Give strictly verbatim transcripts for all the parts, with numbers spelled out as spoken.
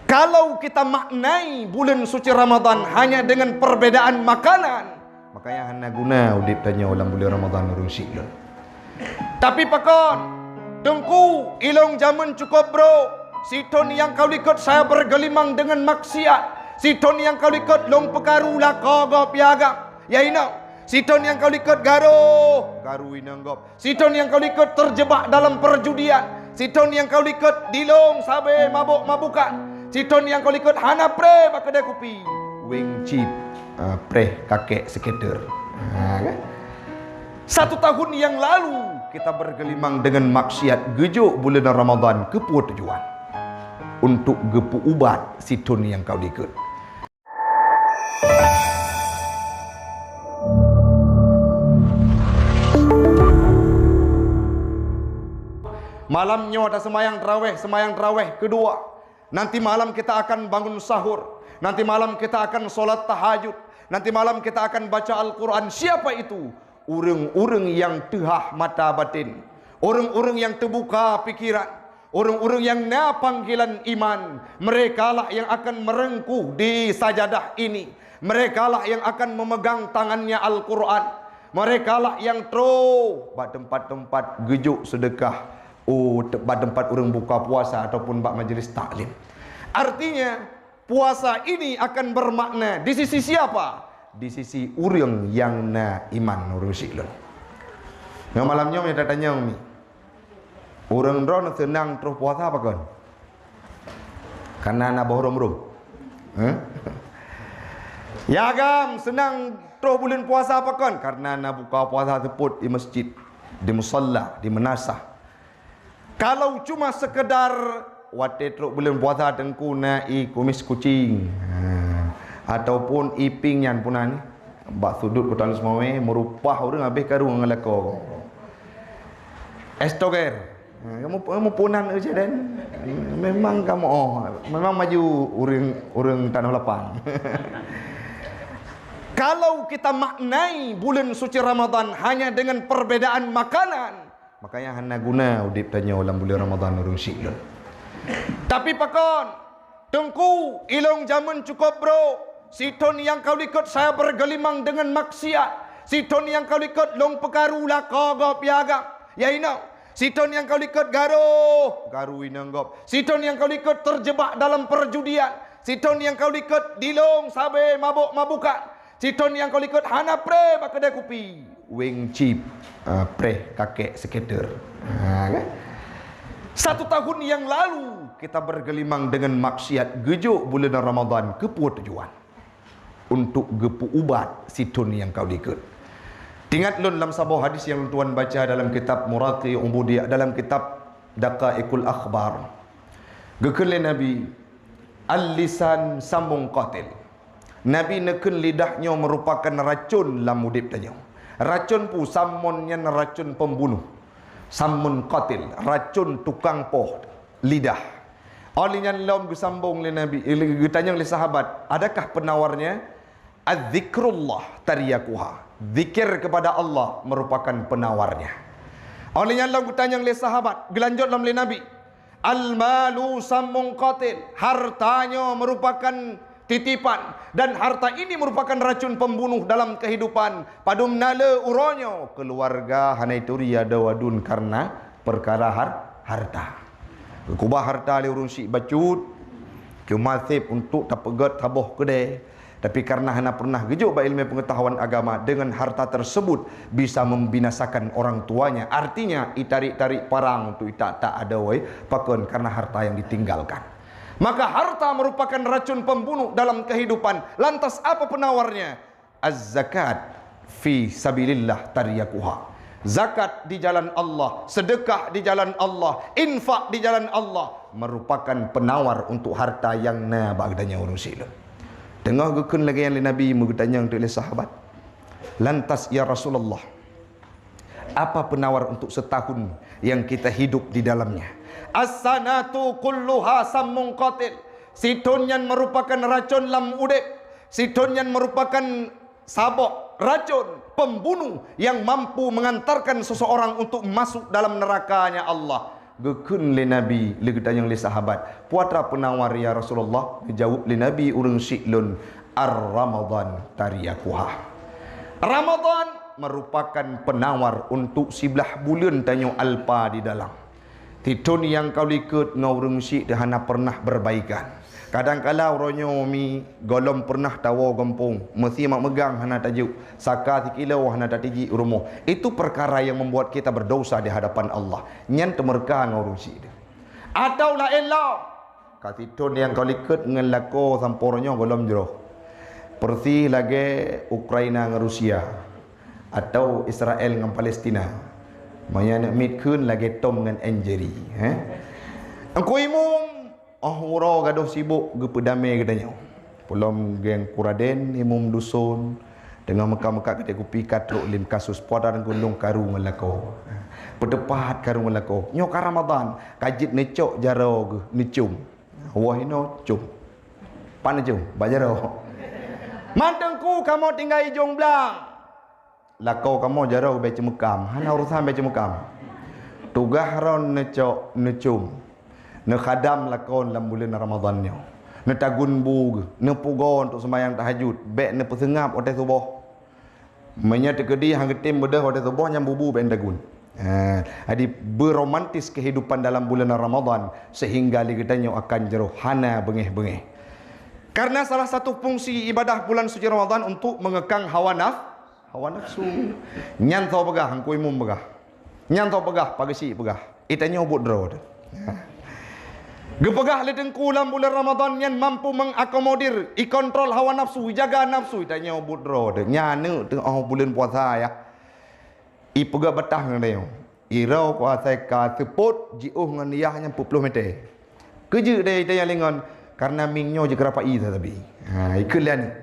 Kalau kita maknai buleuen suci Ramadan hanya dengan perbedaan makanan, makanya hana guna udeb tanyoe lam buleuen Ramadan ureuëng syiek lôn. Tapi pakon, Teungku, ilong jamén cukôp brôk. Sithon nyang ka likot saya bergelimang dengan maksiat. Sithon nyang ka likot lôn peukaru lakoe gob ya agam, ya inong. Sithon nyang ka likot garoh, garu inong gob. Sithon nyang ka likot terjebak dalam perjudian. Sithon nyang ka likot dilong sabe mabôk-mabôkan. Sithon nyang ka likot hana preh bak keudè kupi. Weng cit, ah, preh kakek seketer. Ha, kan? Satu tahun yang lalu kita bergelimang dengan maksiat geujok buleuen Ramadan keupeue tujuan? Untuk geupeuubat sithon nyang ka likot. Malam nyoe taseumayang taraweh, seumayang taraweh keudua. Nanti malam kita akan bangun sahur. Nanti malam kita akan sholat tahajud. Nanti malam kita akan baca Al-Quran. Siapa itu? Ureuëng-ureuëng nyang teuhah mata batin. Ureuëng-ureuëng nyang teubuka pikiran. Ureuëng-ureuëng nyang na panggilan iman, merekalah yang akan merengkuh di sajadah ini. Merekalah yang akan memegang tangannya Al-Quran. Merekalah yang troh bak tempat-tempat geujok seudeukah, oh, te-, bak tempat ureuëng buka puasa ataupun bak majlis taklim. Artinya, puasa ini akan bermakna di sisi siapa? Di sisi ureuëng nyang na iman, ureuëng syiek lôn. Nyoe malam nyoe, meunyoe tatanyong mi, ureuëng droeneuh seunang troh puasa pakon? Karena na boh rom-rom. Heh? Ya agam, seunang troh buleuen puasa pakon? Karena na buka puasa seupôt di masjid, di musalla, di meunasah. Kalau cuma sekedar watée trok buleuen puasa Teungku na ié kumis kucing, ha, ataupun ié pink nyan puna ni, bak sudut Kota Lhokseumawe, meurupah ureuëng habéh karu ngon lakoe. Estoger. Ha, kamu, kamu punan je dan memang kamu, oh, memang maju ureuëng, ureuëng tanoh lapang. Kalau kita maknai buleuen suci Ramadan hanya dengan perbedaan makanan, makanya hana guna udeb tanyoe lam buleuen Ramadan ureuëng syiek lôn. Tapi pakon, Teungku, ilong jamén cukôp brôk. Sithon nyang ka likot saya bergelimang dengan maksiat. Sithon nyang ka likot lôn peukaru lakoe gob ya agam, ya inong. Sithon nyang ka likot garoh, garu inong gob. Sithon nyang ka likot terjebak dalam perjudian. Sithon nyang ka likot dilong sabe mabôk-mabôkan. Sithon nyang ka likot hana preh bak keudè kupi. Weng cip, ah, preh kakek seketer. Ha, kan? Satu tahun yang lalu kita bergelimang dengan maksiat geujok buleuen Ramadan keupeue tujuan? Untuk geupeuubat sithon nyang ka likot. Tingat lôn lam saboh hadis nyang lôn tuan baca dalam kitab Muraqi Ubudiyah, dalam kitab Daqaiqul Akhbar. Geukheun lé Nabi, "Al-lisan samun qatil." Nabi neukheun lidah nyoe merupakan racon lam udeb tanyoe. Racon peue? Samon nyan racon pembunuh. Samun qatil, racon tukang poh lidah. Óh lheueh nyan lom geusambong lé Nabi, eh, geutanyong lé sahabat, "Adakah penawarnya?" "Adz-dzikrullah taryaquha." Zikir kepada Allah merupakan penawarnya. Óh lheueh nyan lom geutanyong lé sahabat, geulanjot lom lé Nabi, "Al-malu samun qatil." Harta nyoe merupakan titipan, dan harta ini merupakan racun pembunuh dalam kehidupan. Padum na le uroe nyoe, keuluwarga hana ituri adoe aduen karena peukara har-, harta. Geukubah harta lé ureuëng syiek bacut, keumaseb untuk tapeugét saboh keudè. Tapi karena hana pernah geujok bak ilmu pengetahuan agama, dengan harta tersebut bisa membinasakan orang tuanya. Artinya, itarik-tarik parang untuk itak-tak adoe, pakon? Karena harta yang ditinggalkan. Maka harta merupakan racun pembunuh dalam kehidupan. Lantas apa penawarnya? "Az-zakat fi sabilillah taryaquha." Zakat di jalan Allah, sedekah di jalan Allah, infak di jalan Allah merupakan penawar untuk harta nyang na bak geutanyoe ureuëng syiek lôn. Teungoh geukheun lagée nyan lé Nabi, meugeutanyong teuk lé sahabat, "Lantas, ya Rasulullah, apa penawar untuk setahun yang kita hidup di dalamnya?" "As-sanatu kulluha samun qatil." Sithon nyan merupakan racon lam udeb. Sithon nyan merupakan saboh racon pembunuh yang mampu mengantarkan seseorang untuk masuk dalam nerakanya Allah. Geukheun lé Nabi, lé geutanyong lé sahabat, "Peue atra peunawar, ya Rasulullah?" Geujaweueb lé Nabi, "Ureuëng syiek lôn, ar-Ramadan tariyakuha." Ramadan merupakan penawar untuk siblaih buleuen tanyoe alpa di dalam. Sithon nyang ka likot ngon ureuëng syiek teuh hana pernah berbaikan. Kadang-kala uroe nyoe mi gohlom pernah tawoe gampông, meusi mak meugang hana tajok, saka sikilo hana tatiji u rumoh. Itu perkara yang membuat kita berdosa di hadapan Allah. Nyan teumeureuka ngon ureuëng syiek teuh. Atau laén lom, ka sithon nyang ka likot ngon lakoe sampoe uroe nyoe gohlom jroh. Persis lagée Ukraina ngon Rusia, atau Israel ngon Palestina. Meunyoe aneuëk miet kheun lagée Tom ngon Jerry, eh? Teungku Imum, óh uroe gadôh sibok geupeudamé geutanyoe. Pulom geng Kuraden, Imum Duson, teungoh meukat-meukat keudè kupi ka trok lé kasus, peue atra Teungku lôn karu ngon lakoe. Peue teupat karu ngon lakoe. Nyoe ka Ramadan, ka jeuet neucok jaroe geuh, neucom. Woe inoe com. Pan neucom, bak jaroe. Man Teungku kamoe tinggai i Jong Blang. Lakoe kamoe jaroe bèk ceumeukam, hana urosan bèk ceumeukam. Tugaih droen neucok, neucom, neukhadam lakoe lam buleuen Ramadan nyoe. Neutagun bu geuh, neupugoe untuk seumayang tahajud, bèk neupeuseungab watèe suboh. Meunyoe teukeudi han geutem beudôh watèe suboh, nyan bu-bu bèk neutagun. Ha, jadi beromantis kehidupan dalam bulan Ramadan sehingga lé geutanyoe akan jroh hana beungéh-beungéh. Karena salah satu fungsi ibadah bulan suci Ramadan untuk mengekang hawa naf-, hawa nafsu. Nyan soe peugah, Teungku Imum peugah. Nyan soe peugah, Pak Geuchik peugah. Geutanyoe buet droe teuh. Geupeugah lé Teungku lam bulan Ramadan nyan mampu mengakomodir, ikontrol hawa nafsu, ijaga nafsu. Geutanyoe buet droe teuh. Nyan aneuk teuh óh buleuen puasa ya. Ipeugah batas ngon tanyoe. Iroe kuasai ka seupôt jiôh ngon yah nyan peuet ploh mètè. Keujeuet deh ita nyang lingon, karena mieng nyoe jikeurak pai sabe. Ha, ikheun lé aneuk.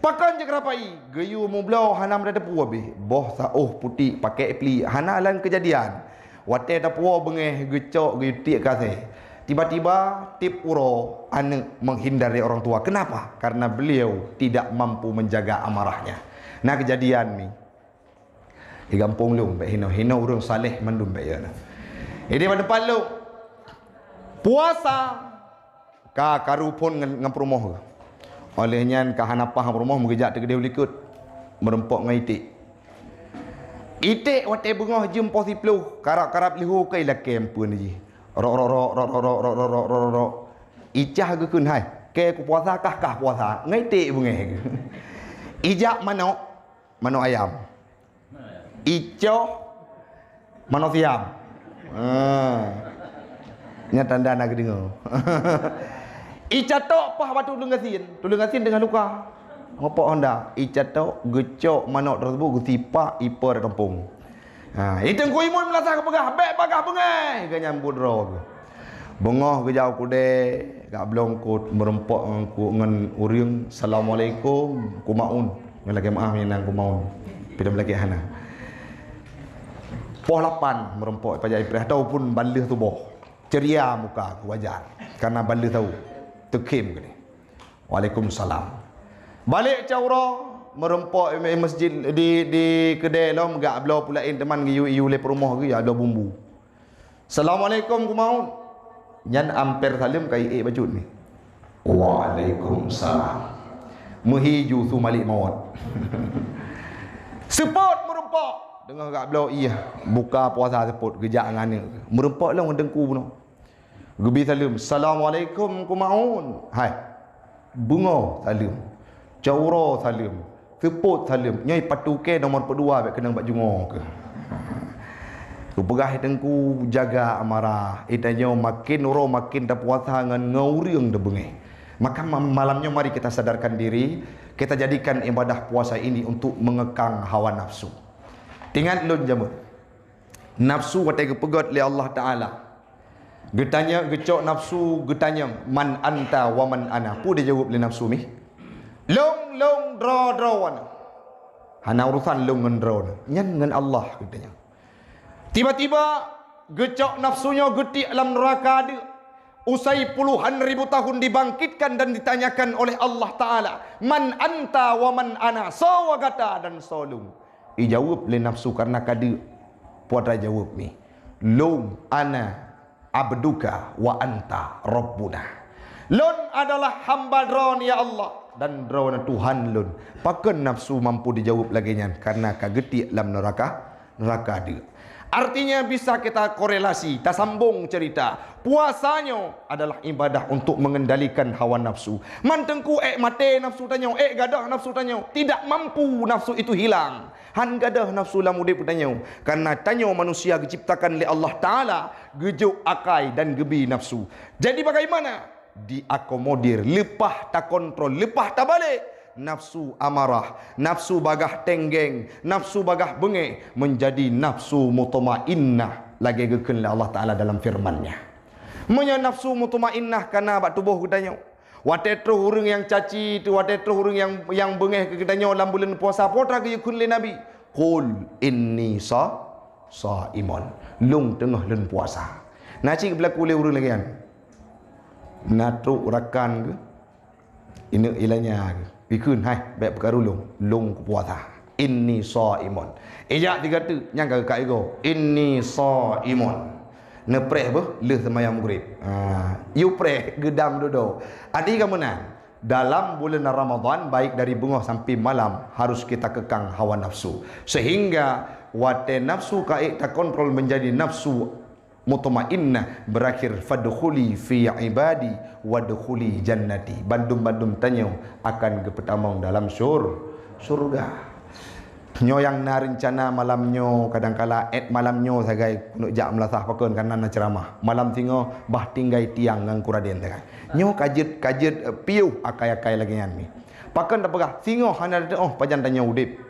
Pakon jikeurak pai? Geuyue mubloe hana meuteupeue beh. Boh saôh putik pakèk pliek hana lam keujadian. Watèe tapuwoe beungéh geucok geuyue tiek keu asèe. Tiba-tiba tiep uroe aneuk menghindar dari orang tua. Kenapa? Karena beliau tidak mampu menjaga amarahnya. Na keujadian ni. Di gampông lôn bèk hinoe, hinoe ureueng saleh mandum bèk ya na. Jadi bak teumpat lôn puasa ka karu phôn ngon, ngon peurumoh geuh. Óh lheueh nyan ka hana paih peurumoh meugeujak teukeudeh u likot meureumpok ngon iték. Iték watèe beungoh jeuem poh siploh karab-karab leuhô ka ilakèe ampeuen jih. Rok rok rok. Icah geukheun hai, kèe kupuasa kah, kah puasa ngon iték beungéh geuh. Ijak manok, manok ayam. Icoh manok siam. Ah. Nyan tanda na geudeungoe. Icatok paih bak tuleueng gasien. Tuleueng gasien teungoh luka. Ngopok honda. Icatok geucok manok teurseubut geusipak iper tampông. Ha, i Teungku Imum meunasah geupeugah, bèk bagaih beungéh, geuh nyan buet droe geuh. Beungoh geujak u keudè, gak bloe eungkôt meureumpok ngon, ngon ureueng, "Assalamualaikum, Ku Maun." Ngon lakèe meu'ah meunyoe nan Ku Maun. Pidam lakèe hana. Poh lapan meureumpok pajak ipreh ataupun ban lheueh suboh. Ceria muka geuh wajar. Karena ban lheueh saho. Teukhém keudeh. Waalaikumsalam. Balek cot uroe, meureumpok i masjid di, di keudè lom, gak bloe peue laén teuma geuyue iyue lé peurumoh geuh, ya bloe bumbu. "Assalamualaikum, Ku Maun." Nyan amper saleuem ka iék bacut ni. "Waalaikumsalam." Meuhi ju su malik mawöt. Seupôt meureumpok. Deungoh gak bloe ié, buka puasa seupôt, geujak ngon aneuk. Meureumpok lom ngon teungku bunoe. Geubi saleuem, "Assalamualaikum, Ku Maun." Hai. Beungoh saleuem. Cot uroe saleuem. Seupôt saleuem. Nyoe patuké nomor peudua bèk keunong bak jungoe keuh. Kupeugah i teungku jaga amarah. Geutanyoe maken uroe maken tapuasa ngon, ngon ureueng teubeungéh. Maka ma-, malam nyoe mari kita sadarkan diri, kita jadikan ibadah puasa ini untuk mengekang hawa nafsu. Ingat lôn jameun. Nafsu watèe geupeugöt lé Allah Taala. Geutanyong, geucok nafsu geutanyong, "Man anta wa man ana?" Peue dijaweueb lé nafsu mi? "Lôn, lôn, droe, droe." Hana urusan lôn ngon droe. Nyan ngon Allah geutanyong. Tiba-tiba geucok nafsu nyoe geutiek lam neuraka deuk. Usai puluhan ribu tahun dibangkitkan dan ditanyakan oleh Allah Taala, "Man anta wa man ana?" Soe gata dan soe lôn? Ijaweueb lé nafsu karena ka deuk. Peue atra jaweueb mi? Lôn, ana abduka wa anta rabbuna. Lôn adalah hamba Droe, ya Allah, dan Droe na Tuhan lôn. Pakon nafsu mampu dijaweueb lagée nyan? Karena ka geutiek lam neuraka, neuraka deuk. Artinya bisa kita korelasi, tasambong cerita. Puasa nyoe adalah ibadah untuk mengendalikan hawa nafsu. Man teungku ék maté nafsu tanyoe, ék gadôh nafsu tanyoe. Tidak mampu nafsu itu hilang. Han gadôh nafsu lam udeb tanyoe, karena tanyoe manusia geuciptakan lé Allah Taala, geujok akai dan geubi nafsu. Jadi bagaimana? Diakomodir, leupah takontrol, leupah tabalek. Nafsu amarah, nafsu bagah tenggeng, nafsu bagah beungéh menjadi nafsu mutmainnah, lagée geukheun lé Allah Taala dalam firman-Nya. Meunyoe nafsu mutmainnah kana bak tuboh geutanyoe, watée troh ureuëng nyang caci, watée troh ureuëng nyang, nyang beungéh keu geutanyoe lam buleuen puasa, peue teuma geuyue kheun lé Nabi, "Qul inni sa, saimun." Lôn teungoh lôn puasa. Na cit beulaku lé ureuëng lagée nyan. Na trok rakan geuh, ineuk ilanya geuh, ikheun, "Hai, bék peukaru lôn, lôn kupuasa. Inni saimun." Ijak tiga teuk, nyang ka geukat igoe, "Inni saimun." Neupreh beuh lheueh seumayang Maghrib. Ha, yue preh geudam dudoe. Adi ka meunan, dalam bulan Ramadan, baik dari beungoh sampai malam, harus kita kekang hawa nafsu. Sehingga watée nafsu ka ék takontrol menjadi nafsu mutmainnah, berakhir, "Fadkhuli fi ibadi wadkhuli jannati." Bandum-bandum tanyoe akan geupeutamong dalam syur-, syurga. Nyoe nyang na reuncana malam nyoe, kadangkala ék malam nyoe sagai keuneuk jak meulasah pakon, karena na ceuramah. Malam singoh bah tinggai tiang ngon Kuraden sagai. Nyoe ka jeuet, ka jeuet, eh, piôh akai-akai lagée nyan mi. Pakon tapeugah, singoh hana teuôt pajan tanyoe udeb.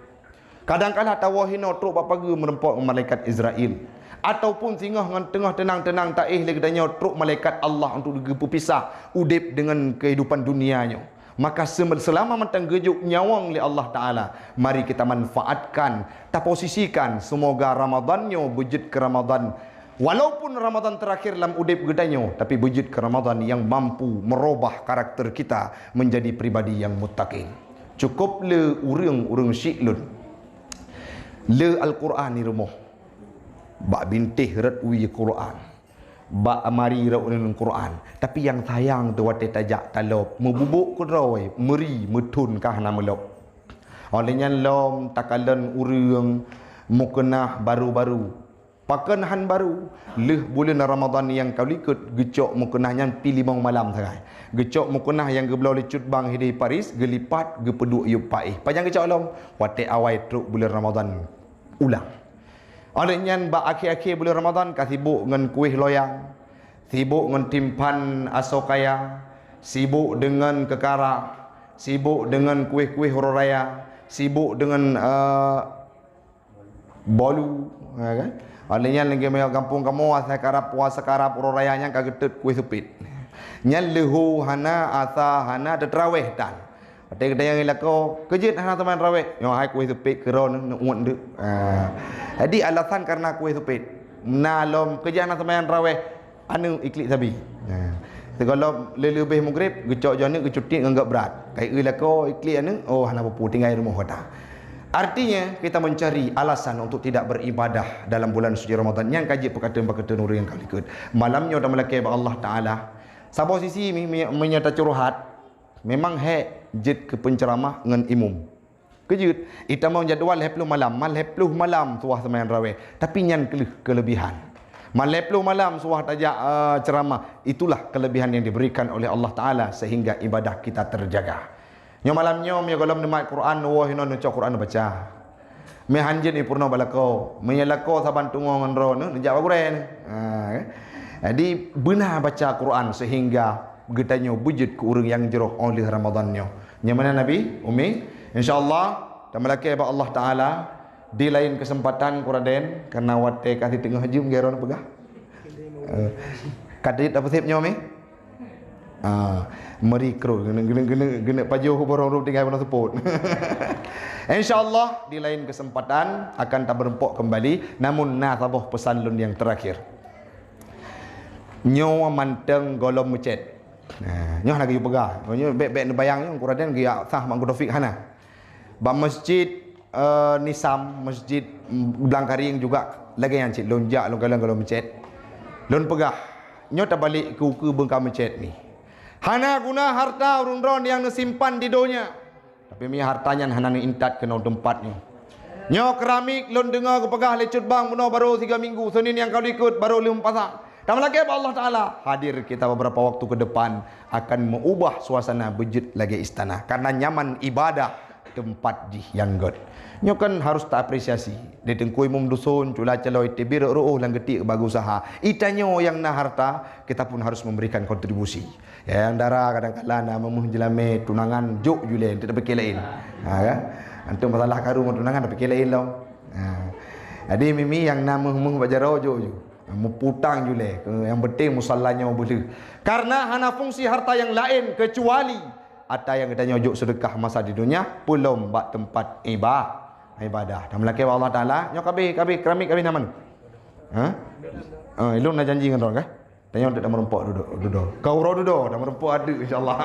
Kadangkala tawoe hinoe trok bak pageue meureumpok ngon malaikat Israel. Ataupun singoh ngon teungoh teunang-teunang taéh lé geutanyoe trok malaikat Allah untuk geupeupisah udeb deungon keuhidupan dunia nyoe. Maka seum-, seulama mantong geujok nyawöng lé Allah Taala, mari kita manfaatkan, taposisikan, seumoga Ramadan nyoe beujeuet keu Ramadan, walaupun Ramadan teurakhir lam udeb geutanyoe, tapi beujeuet keu Ramadan nyang mampu meurubah karakter kita menjadi pribadi nyang muttaqin. Cukup le ureuëng-ureuëng syiek lôn le Al-Qur'an di rumoh, bak bintéh rot wie Qur'an, bak amari rot uneun Qur'an. Tapi nyang sayang teuh watée tajak talop, meububôk keudroe, meuri, meuthon ka hana meulop. Óh lheueh nyan lom takalon ureuëng meukeunah baru-baru. Pakon han baru, lheueh buleuen Ramadan nyang ka likot geucok meukeunah nyan pi limong malam sagai. Geucok meukeunah nyang geubloe lé cut bank hidéh Paris, geulipat, geupeuduek yub paéh. Pajan geucok lom? Watée awai trok buleuen Ramadan ulang. Óh lheueh nyan bak akhé-akhé buleuen Ramadan ka sibok ngon kueh loyang, sibok ngon timphan asoe kaya, sibok deungon keukara, sibok deungon kueh-kueh uroe raya, sibok deungon, eh, bolu, ya kan? Óh lheueh nyan lagée meunyoe gampông kamoe asai karab puasa karab uroe raya nyan ka geutot kueh seupet. Nyan leuho hana, asa hana, teuteuraweh tan. Watée geutanyoe lakoe, "Keujeuet hana seumayang taraweh?" "Nyoe hai kueh seupet keudroe neuuet deuk." Ah. Jadi alasan karena kueh seupet. Na lom, "Keujeuet hana seumayang taraweh?" Aneuk iklik sabe. Nah, sigohlom le-, leubeh Maghrib, geucok jih aneuk geucutiek ngon gét brat. Kai eu lakoe iklik aneuk, oh, hana peue-peue, tinggai rumoh gata. Artinya, kita mencari alasan untuk tidak beribadah dalam bulan suci Ramadan nyang ka jeuet peukateun-peukateun ureuëng nyang ka likot. Malam nyoe tameulakée bak Allah Taala. Saboh sisi mi-, mi-, meunyoe tacurhat, memang hék jeuet keu penceramah ngon imum. Keujeuet, itamong jadwal lhée ploh malam, man lhée ploh malam suah seumayang taraweh. Tapi nyan keuh keulebihan. Man lhée ploh malam suah tajak, eh, ceramah, itulah kelebihan yang diberikan oleh Allah Taala sehingga ibadah kita terjaga. Nyoe malam nyoe, meunyoe gohlom neumat Quran, neuwoe hinoe neucok Quran neubaca. Meuhan jeuet ipeurunoe bak lakoe. Meunyoe lakoe saban teungoh ngon droeneuh, neujak bak gurée neuh. Ha, kan? Jadi, beuna baca Quran sehingga geutanyoe beujeuet keu ureuëng nyang jroh óh lheueh Ramadan nyoe. Nyang mana Nabi, Umi? Insya Allah, tameulakée bak Allah Taala di lain kesempatan, Kuraden, karena watée ka siteungoh jeuem gero neupeugah. Eh, ka jeuet apa sép nyoe, Mi? Ah, meuri krot, geuneuk, geuneuk, geuneuk, geuneuk pajoh barong rot tinggai bunoe seupôt. Insya Allah, di lain kesempatan akan tabeureumpok kembali. Namun, na saboh pesan lôn nyang terakhir. Nyoe mantong gohlom meucét. Nah, nyoe hana geuyue peugah. Nyoe bék-bék neubayang nyoe, Kuraden geujak sah mak Taufik hana. Bak Masjid, eh, Nisam, Masjid, mm, Blang Karing juga Lagée nyan cit lôn jak lôn kalon-kalon meucét. Lôn peugah, nyoe tabalek keu ukeue beungka meucét mi. Hana guna harta ureuëng droe nyang neusimpan di donya. Tapi mi harta nyan hana neuintat keunoe teumpat nyoe. Nyoe keramik lôn deungoe geupeugah lé Cut Bang bunoe barô tiga minggu, Senin nyang ka likot barô lheueh pasang. Tameulakée bak Allah Taala, hadir kita beberapa waktu ke depan akan meubah suasana beujeuet lagée istana. Karena nyaman ibadah teumpat jih nyang gét. Nyoe kan harus taapresiasi. Di Teungku Imum Dusun, Cula Caloi, teubiet rôh-rôh lam geutiek bak usaha. Itanyoe nyang na harta, kita pun harus memberikan kontribusi. Ya, nyang dara kadang kala na meumeuh jeulamé tunangan jok julée, untuk tapike laén. Ha, kan? Antum masalah karu ngon tunangan tapike laén lom. Ha. Jadi mimi nyang na meuh-meuh bak jaroe jok ju. Meuputang julée, yang penting musalla nyoe beuleuh. Karena hana fungsi harta yang lain kecuali ata nyang geutanyoe jok sedekah masa di dunia, peulom bak teumpat iba-, ibadah. Dan meulakée bak Allah Taala, nyoe kabeh, kabeh keramik kabeh na man. Ha? Ha, ilôn na janji ngon droe kah? Tanyoe dek tameureumpok dudoe, dudoe. Ka uroe dudoe, tameureumpok adeuk, insya-Allah.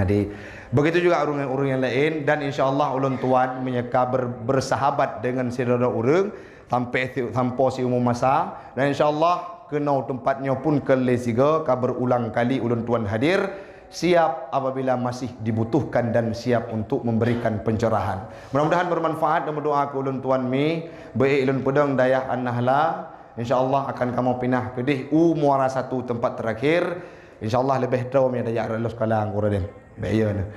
Jadi, begitu juga ureuëng-ureuëng nyang laén, dan insya-Allah ulôn tuan meunyoe ka ber-, bersahabat dengan sidroe ureuëng sampai si-, sampoe siumu masa, dan insya-Allah keunoe teumpat nyoe pun keu lé sigoe ka berulang kali ulôn tuan hadir, siap apabila masih dibutuhkan dan siap untuk memberikan pencerahan. Mudah-mudahan bermanfaat dan berdoa keu ulôn tuan mi, baik ulôn peudong dayah An-Nahla, insya-Allah akan kamoe pinah keudeh u Muara Satu tempat terakhir. Insya-Allah leubeh droe meudayak rot lom sekala Teungku Raden. Baik, ya, nah.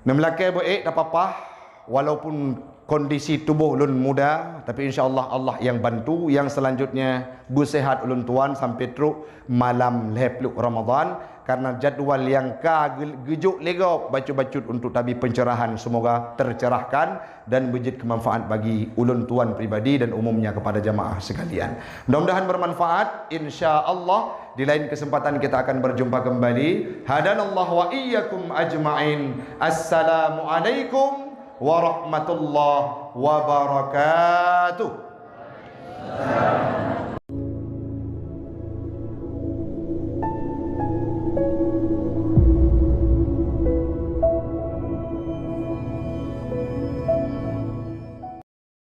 Neumeulakée beuék tapapah, walaupun kondisi tuboh ulôn muda, tapi insya-Allah Allah nyang bantu. Nyang selanjutnya beusehat ulôn tuan sampai trok malam lhée ploh Ramadan, karena jadwal nyang ka ge-, geujok lé gob bacut-bacut untuk tabi pencerahan, semoga tercerahkan dan beujeuet keumanfaat bagi ulôn tuan pribadi dan umumnya kepada jamaah sekalian. Mudah-mudahan bermanfaat. Insya Allah di lain kesempatan kita akan berjumpa kembali. Hadanallahu wa iyyakum ajma'in. Assalamualaikum warahmatullahi wabarakatuh.